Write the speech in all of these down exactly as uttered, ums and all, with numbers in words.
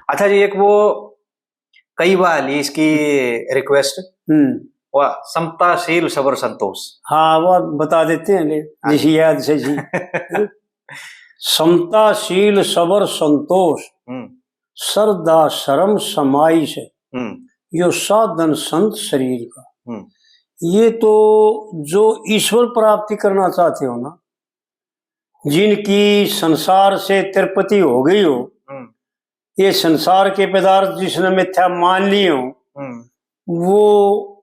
अच्छा जी, एक वो कई बार ली इसकी रिक्वेस्ट, हम्म। वह समताशील सबर संतोष। हाँ, वो बता देते हैं, ले, हाँ। जिस याद से जी। समताशील सबर संतोष, हम्म। श्रद्धा शर्म समाई से, हम्म। यो साधन संत शरीर का। हम्म। ये तो जो ईश्वर प्राप्ति करना चाहते हो ना, जिनकी संसार से तृप्ति हो गई हो, हम्म। ये संसार के पदार्थ जिसने मिथ्या मान लिए हो, हम्म। वो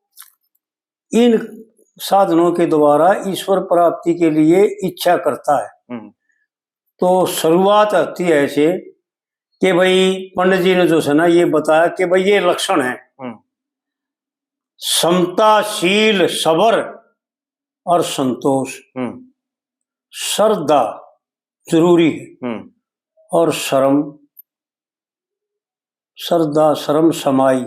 इन साधनों के द्वारा ईश्वर प्राप्ति के लिए इच्छा करता है। हम्म। तो शुरुआत होती है ऐसे कि भाई, पंडित जी ने जो है ना, ये बताया कि भाई, ये लक्षण है, हम्म। समताशील सबर और संतोष, हम्म। श्रद्धा जरूरी है, हम्म। और शर्म, श्रद्धा शर्म समाई,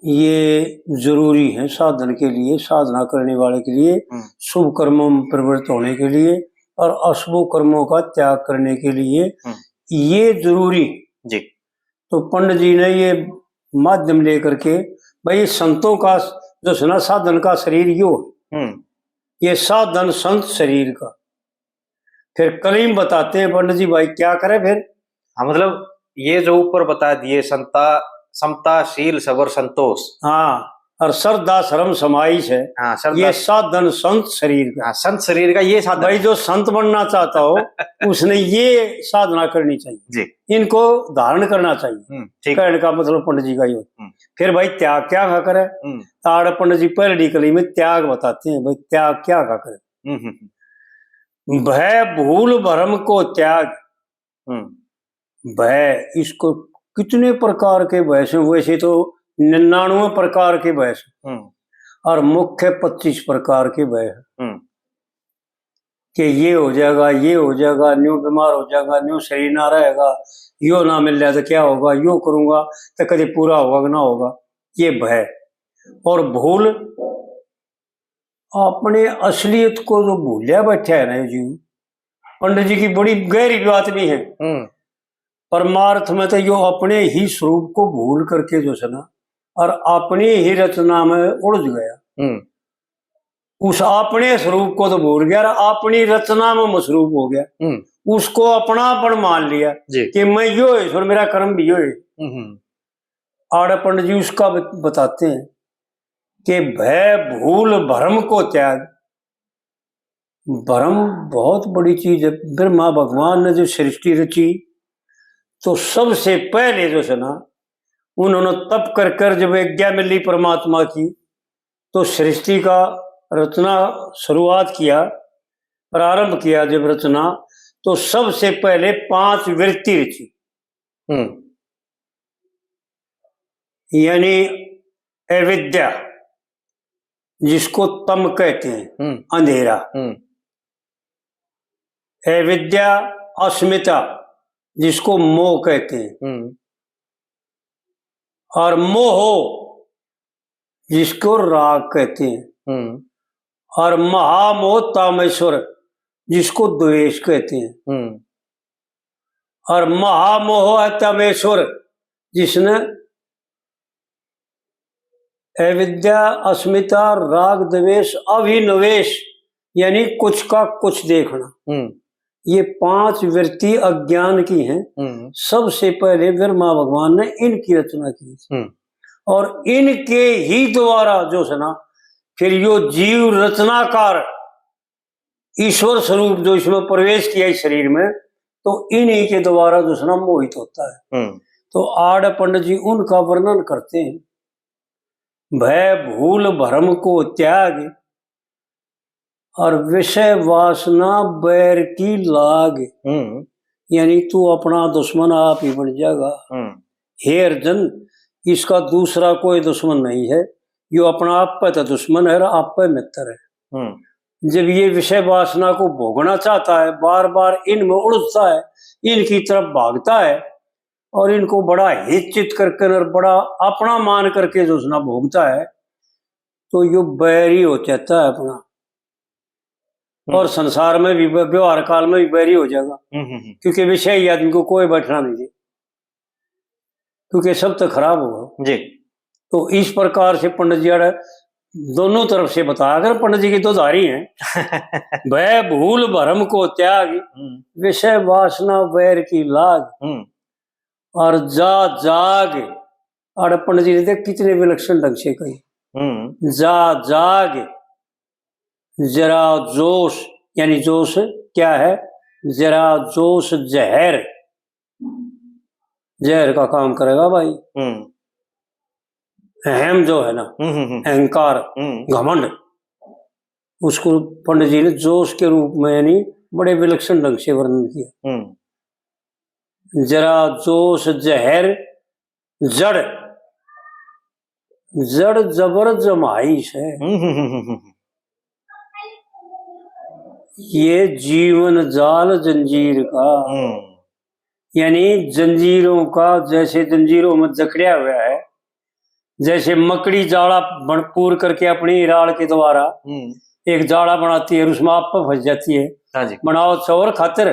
ये जरूरी है साधन के लिए, साधना करने वाले के लिए, हम्म। शुभ कर्मों में प्रवृत्त होने के लिए और अशुभ कर्मों का त्याग करने के लिए, हम्म। ये जरूरी है। जी। तो पंडित जी ने ये माध्यम लेकर के, भाई, ये संतों का जो है ना, साधन का शरीर यो है। हम्म। ये साधन संत शरीर का। फिर कलीम बताते हैं पंडित जी, भाई, क्या करे फिर? हाँ, मतलब, ये जो ऊपर बता दिए, संता, समता, शील, सबर, संतोष। हाँ, और श्रद्धा, शर्म, समाई से, हाँ, श्रद्धा। ये साधन संत शरीर का। हाँ, संत शरीर का ये साधन भाई, है। जो संत बनना चाहता हो, उसने ये साधना करनी चाहिए। जी। इनको धारण करना चाहिए। हम्म, ठीक। कहने का मतलब पंडित जी का ये। हम्म। फिर भाई, त्याग क्या का करे? हम्म। आड़े पंडित जी पहली कली में त्याग बताते हैं, भाई, त्याग क्या का करे? हम्म, हम्म, हम्म। भय भूल भरम को त्याग। हम्म। भय, इसको कितने प्रकार के भय से, वैसे तो निन्यानवे प्रकार के भय से, हम्म। और मुख्य पच्चीस प्रकार के भय हैं। हम्म। कि ये हो जाएगा, ये हो जाएगा, न्यू बीमार हो जाएगा, न्यू शरीर ना रहेगा, यो ना मिल जाए तो क्या होगा, यो करूंगा तो कभी पूरा होगा कि ना होगा, ये भय। और भूल, अपने असलियत को जो भूलिया बैठा है ना जी, पंडित जी की बड़ी गहरी बात भी है। हम्म। परमार्थ में तो यो अपने ही स्वरूप को भूल करके जो है ना, और अपनी ही रचना में उलझ गया। हम्म। उस अपने स्वरूप को तो भूल गया और अपनी रचना में मसरूफ हो गया। हम्म। उसको अपनापन मान लिया जी। कि मैं यो है, सुन, मेरा कर्म भी यो है। हम्म। आड़े पंडित जी उसका बत-, बताते हैं कि भय भूल भरम को त्याग। भरम बहुत बड़ी चीज है। ब्रह्मा भगवान ने जो सृष्टि रची, तो सबसे पहले जो है ना, उन्होंने तप कर कर जब आज्ञा मिली परमात्मा की, तो सृष्टि का रचना शुरुआत किया, प्रारंभ किया जब रचना, तो सबसे पहले पांच वृत्ति रची। हम्म। यानी अविद्या, जिसको तम कहते हैं, हम्म। अंधेरा। हम्म। अविद्या, अस्मिता, जिसको मोह कहते हैं, हम्म। और मोह, जिसको राग कहते हैं, हम्म। और महामोह तामेश्वर, जिसको द्वेष कहते हैं, हम्म। और महामोह है तामेश्वर, जिसने अविद्या, अस्मिता, राग, द्वेष, अभिनिवेश, यानी कुछ का कुछ देखना। हम्म। ये पांच वृत्ति अज्ञान की हैं। हम्म। सबसे पहले ब्रह्मा भगवान ने इनकी रचना की। हम्म। और इनके ही द्वारा जो है ना, फिर यो जीव रचनाकार ईश्वर स्वरूप जो इसमें प्रवेश किया इस शरीर में, तो इन्हीं के द्वारा जो है ना मोहित होता है। हम्म। तो आड़े पंडित जी उनका वर्णन करते हैं, भय भूल भरम को त्याग और विषय वासना बैर की लाग। हम्म। यानी तू अपना दुश्मन आप ही बन जाएगा। हम्म। हे अर्जुन, इसका दूसरा कोई दुश्मन नहीं है, यो अपना आप पे तो दुश्मन है और आप पे मित्र है। हम्म। जब ये विषय वासना को भोगना चाहता है, बार बार इनमें उलझता है, इनकी तरफ भागता है और इनको बड़ा हित चित करके और बड़ा अपना मान करके जो उसना भोगता है, तो यो बैरी हो जाता है अपना। हम्म। और संसार में भी, व्यवहार काल में भी बैरी हो जाएगा। हम्म, हम्म, हम्म। क्योंकि विषय ही आदमी को कोई बैठना नहीं दे। क्योंकि सब तो खराब होगा। जी। तो इस प्रकार से पंडित जी आड़े दोनों तरफ से बताया कर, पंडित जी की तो धारी है। भय भूल भरम को त्याग, हम्म। विषय वासना वैर की लाग, हम्म। और जा जाग। और पंडित जी ने देख कितने विलक्षण ढंग से कही, हम्म। जा जाग, जरा जोश, यानी जोश क्या है? जरा जोश जहर, जहर का काम करेगा भाई। हम्म। अहम जो है ना, हम्म, हम्म, हम्म। अहंकार, हम्म। घमंड, उसको पंडित जी ने जोश के रूप में, यानी बड़े विलक्षण ढंग से वर्णन किया। हम्म। जरा जोश जहर जड़, जड़ जबर जमाई से। हम्म, हम्म, हम्म, हम्म। ये जीवन जाल जंजीर का, हम्म। यानी जंजीरों का, जैसे जंजीरों में जकड़िया हुआ है, जैसे मकड़ी जाला बन-, पूर करके अपनी राल के द्वारा हम्म। एक जाला बनाती है और उसमें आप फंस जाती है। हाँ जी। बनाओ चौर खातर,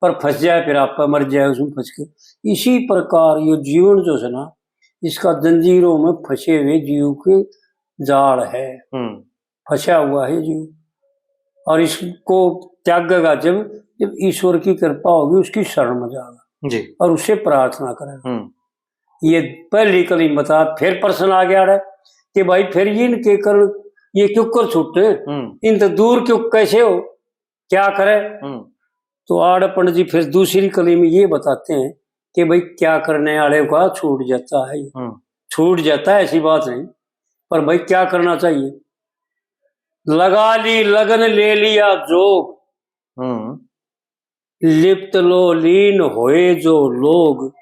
पर फंस जाए, फिर आप मर जाए उसमें फंस के। इसी प्रकार ये जीवन जो है ना, इसका जंजीरों में फंसे हुए जीव के जाल है, हम्म। फंसा हुआ है जीव। और इसको त्यागेगा जब, जब ईश्वर की कृपा होगी, उसकी शरण में जाएगा जी। और उससे प्रार्थना करेगा। हम्म। ये पहली कली बता, फिर प्रश्न आ गया है कि भाई, फिर इनके कारण ये क्यों कर छूटे, हम्म। इन तो दूर क्यों, कैसे हो, क्या करे? हम्म। तो आड़ पंडित जी फिर दूसरी कली में ये बताते हैं कि भाई, क्या करने वाले का छूट जाता है, हम्म। छूट जाता है, ऐसी बात नहीं, पर भाई, क्या करना चाहिए? लगा ली लगन, ले लिया जोग, हम्म। लिप्त लो लीन होए जो लोग,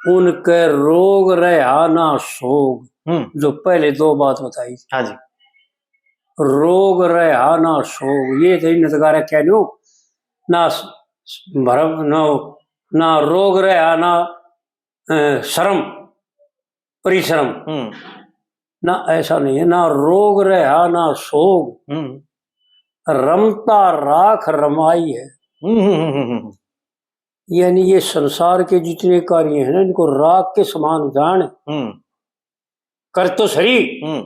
उनके रोग रहा ना सोग। हम्म। जो पहले दो बात बताई, हाँ जी। रोग रहा ना सोग, ये तो इन नजगारा कह लो ना, स-, स-, भरम ना, ना रोग रहा ना, अ, शर्म, परिश्रम, हम्म। ना, ऐसा नहीं है, ना रोग रहा ना सोग, हम्म। रमता राख रमाई है। हम्म, हम्म, हम्म, हम्म। यानी ये संसार के जितने कार्य हैं ना, इनको राख के समान जान। हम्म। कर तो सही, हम्म।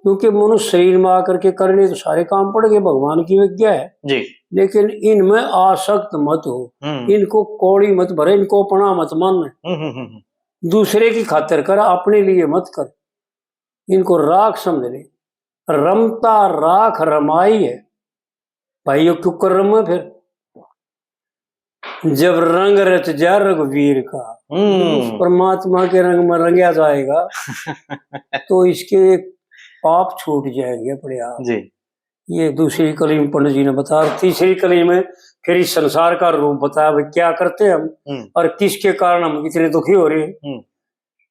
क्योंकि मनुष्य शरीर में आकर के करने तो सारे काम पड़ गए, भगवान की विज्ञा है जी। लेकिन इनमें आसक्त मत हो, हम्म। इनको कौड़ी मत भरे, इनको अपना मत मान, हम्म, हम्म, हम्म, हम्म। दूसरे की खातिर कर, अपने लिए मत कर, इनको राख समझ ले। रमता राख रमाई है। भाई, यो क्यों कर रहे हैं फिर? जब रंग रच जा रघुवीर का, हम्म। उस परमात्मा के रंग में रंगया जाएगा, तो इसके पाप छूट जाएंगे अपने आप। जी। ये दूसरी कली में पंडित जी ने बताया। और तीसरी कली में फिर इस संसार का रूप बताया, भाई, क्या करते हैं हम हम्म। और किसके कारण हम इतने दुखी हो रहे हैं, हम्म।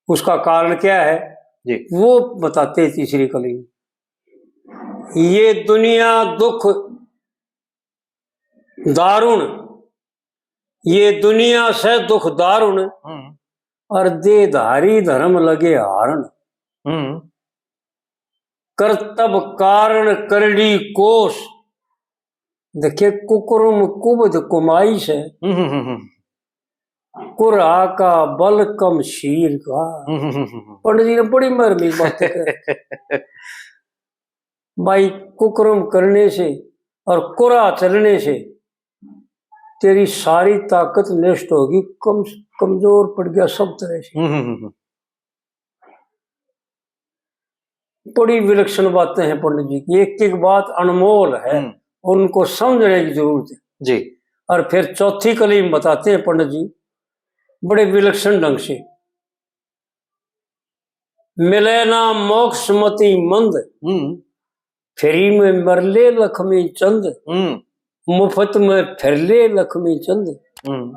उसका कारण क्या है, जी। वो बताते हैं तीसरी कली में। ये दुनिया दुख दारुण, ये दुनिया से दुख दारुण, हम्म। और देहधारी धर्म लगे हारण। हम्म। करतब कारण करड़ी कोस, देखे कुकर्म कुबद कमाई से। हम्म, हम्म, हम्म। कुरा का बल कम शीर का। हम्म, हम्म, हम्म, हम्म। पंडित जी ने बड़ी मरमी बात कही। भाई, कुकर्म करने से और कुरा चलने से तेरी सारी ताकत नष्ट होगी, कम, कमजोर पड़ गया सब तरह से। हम्म, हम्म, हम्म। बड़ी विलक्षण बातें हैं पंडित जी की, एक एक बात अनमोल है, हम्म। उनको समझने की जरूरत है। जी। और फिर चौथी कली में बताते हैं पंडित जी बड़े विलक्षण ढंग से, मिले ना मोक्ष मति मंद, हम्म। फ्री में मर ले लक्ष्मी चंद, हम्म। मुफ्त में फिर ले लक्ष्मी चंद। हम्म।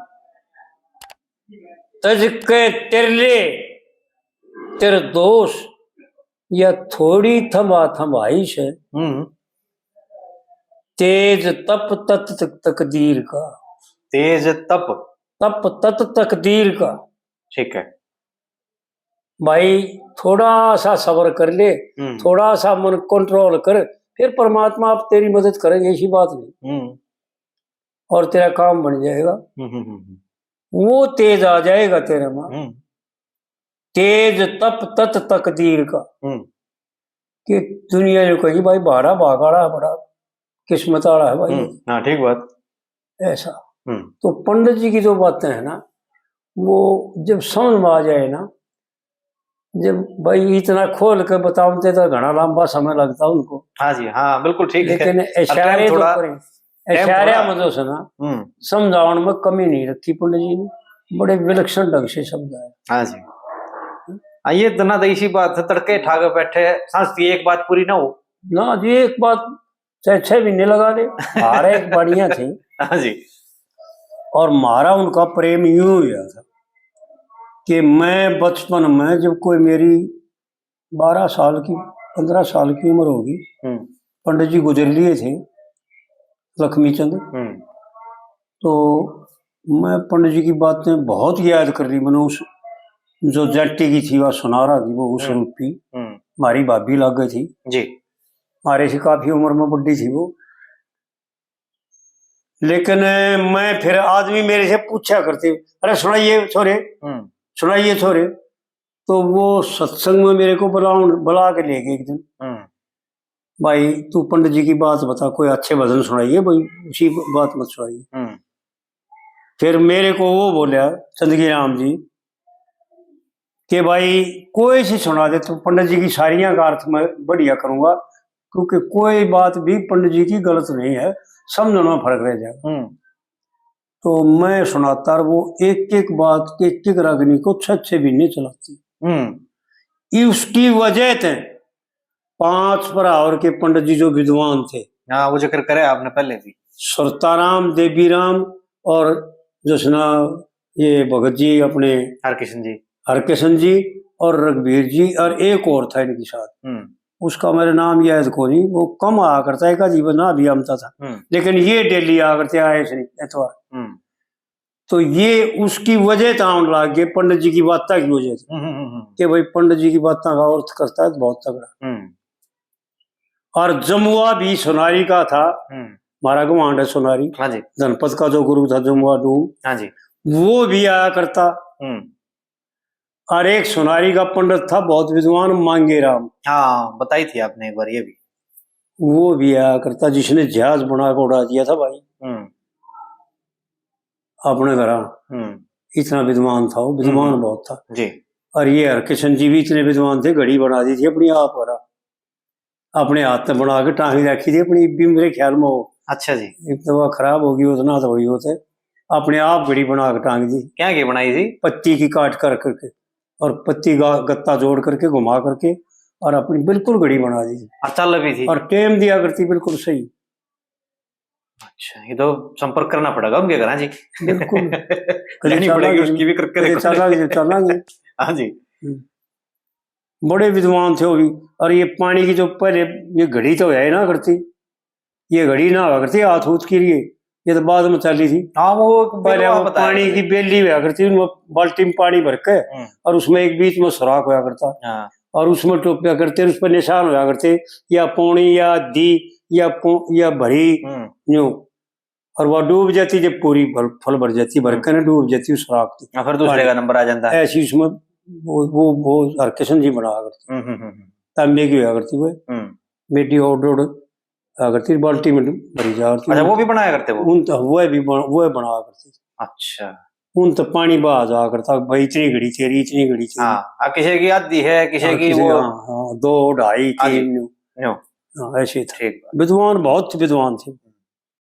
तज के तिरले तिर दोष, या थोड़ी थमा थमाई से। हम्म। तेज तप तत तकदीर का। तेज तप। तप तत तकदीर का। ठीक है। भाई, थोड़ा सा सब्र कर ले, हम्म। थोड़ा सा मन कंट्रोल कर, फिर परमात्मा आप तेरी मदद करेंगे, ऐसी बात नहीं। हम्म। और तेरा काम बन जाएगा। हम्म, हम्म, हम्म, हम्म। वो तेज आ जाएगा तेरे में, हम्म। तेज तप तत तकदीर का। हम्म। कि दुनिया जो कहेगी, "भाई, भाड़ा भाग आला है, बड़ा किस्मत आला है भाई।" हम्म, हाँ, ठीक बात। ऐसा। हम्म। तो पंडित जी की जो बातें हैं ना, वो जब समझ में आ जाए ना, जब भाई इतना खोल के बताते तो घना लंबा समय लगता उनको। हाँ जी, हाँ, बिल्कुल ठीक है। लेकिन और इशारे time जो थोड़ा, करें, time इशारे थोड़ा। में जो है ना, हम्म। समझावन में कमी नहीं रखी पंडित जी ने, बड़े विलक्षण ढंग से समझाया। हाँ जी। हाँ, ये तो ना तो इसी बात है, तड़के ठाके बैठे, सांस की एक बात पूरी ना हो। ना जी, एक बात चाहे छह महीने लगा ले, हर एक बढ़िया थी। हाँ जी। और म्हारा उनका प्रेम यूं हुआ था कि मैं बचपन में, जब कोई मेरी बारह साल की, पन्द्रह साल की उम्र होगी, हम्म। पंडित जी गुजर लिए थे, लक्ष्मी चंद। हम्म। तो मैं पंडित जी की बातें बहुत याद कर रही, मैंने उस जो जाटी की थी, वह सुनारा की, वो उस हम्म। रूपी, हम्म। हमारी भाभी लाग गई थी। जी। हमारे से काफी उम्र में बड़ी थी वो। लेकिन मैं फिर, आदमी मेरे से पूछा करते, "अरे सुनाइए छोरे, हम्म। सुनाइए छोरे।" तो वो सत्संग में मेरे को बुलाउन, बुला के ले गए एक दिन। हम्म। "भाई, तू पंडित जी की बात बता, कोई अच्छे भजन सुनाइए भाई, उसी बात मत सुनाइए।" हम्म। फिर मेरे को वो बोला, चंदगी राम जी, कि "भाई, कोई सी सुना दे, तू पंडित जी की सारियां का अर्थ मैं बढ़िया करूंगा, क्योंकि कोई बात भी पंडित जी की गलत नहीं है, समझने में फर्क रह जाएगा।" हम्म। तो मैं सुनाता, और वो एक एक बात, एक एक रागनी को छह छह महीने चलाती। हम्म। ये उसकी वजह थे पांच भरा और के पंडित जी जो विद्वान थे। हाँ, वो जिक्र करे आपने पहले भी। सुरताराम, देवीराम और जसना ये भगत जी अपने हरकिशन जी। हरकिशन जी और रघुवीर जी और एक और था इनके साथ। हम्म। उसका मेरे नाम याद को नहीं, वो कम आया करता है, एक आधी ना भी आमता था। हम्म। लेकिन ये डेली आया करते, आए थे एतवार। हम्म। तो ये उसकी वजह तो आने लग गए, पंडित जी की बातें की वजह से। हम्म, हम्म, हम्म। कि भाई पंडित जी की बातें का अर्थ करता है तो बहुत तगड़ा। हम्म। और जमुआ भी सोनारी का था, हम्म। हमारा गवांड है सोनारी। हाँ जी। जनपद का जो गुरु था जमुआ डूब, हाँ जी। वो भी आया करता। हम्म। और एक सोनारी का पंडित था, बहुत विद्वान, मांगे राम। हाँ, बताई थी आपने एक बार ये भी। वो भी आया करता, जिसने जहाज बना के उड़ा दिया था भाई। हम्म। अपने घर। हम्म। इतना विद्वान था वो, विद्वान हम्म। बहुत था। जी। और ये हरकिशन जी भी इतने विद्वान थे, घड़ी बना दी थी अपनी आप, घर अपने हाथ में बना के टांग रखी थी अपनी, इब भी मेरे ख्याल में हो। अच्छा जी। इब तो वह खराब होगी, उतना तो वही होते, अपने आप घड़ी बना के टांग दी। क्या की बनाई थी? पत्ती की काट कर करके, और पत्ती का गत्ता जोड़ करके, घुमा करके, और अपनी बिल्कुल घड़ी बना दी। और चाल भी थी। और टाइम दिया करती बिल्कुल सही। अच्छा, ये तो संपर्क करना पड़ेगा उनके घर, हाँ जी। बिल्कुल। कभी लेनी पड़ेगी चालांगे, उसकी भी करके कभी देखो। चालांगे, चालांगे। हाँ जी। हम्म। बड़े विद्वान थे वो भी। और ये पानी की जो पहले ये घड़ी तो है ना करती, ये घड़ी ना हुआ करती, हाथ हूथ की रही, ये तो बाद में चली थी। हाँ, वो एक पहले बेलवा वो बताया पानी था। की बेली हुआ करती, उनमें बाल्टी में पानी भर के, हम्म। और उसमें एक बीच में सुराख हुआ करता। हाँ। और उसमें टोपिया करते, उस पर निशान हुआ करते, या पौनी, या आधी, या पौ-, या भरी, हम्म। यूं। और वह डूब जाती, जब पूरी भर, फुल भर जाती, भर हम्म। के ना डूब जाती उस राख की। हाँ, फिर दूसरे पानी। का नंबर आ जाता है। ऐसी उसमें वो, वो, वो हरकिशन जी बना करते। हम्म, हम्म, हम्म, हम्म। तांबे की हुआ करती वो। हम्म। बेटी ओड ओड हुआ करती, बाल्टी में भरी जा करती। अच्छा, वो भी बनाया करते वो? उन तो, वो भी बन-, वो बनाया करते। अच्छा। उन तो पानी बहा जा करता, भाई, इतनी घड़ी तेरी, इतनी घड़ी तेरी। हाँ, आ, किसी की आधी है, किसी हाँ, की किसी वो। हाँ, हाँ, दो, ढाई, हाँ जी। तीन, न्यू। न्यू। हाँ, ऐसे था। ठीक बात। विद्वान, बहुत विद्वान थे।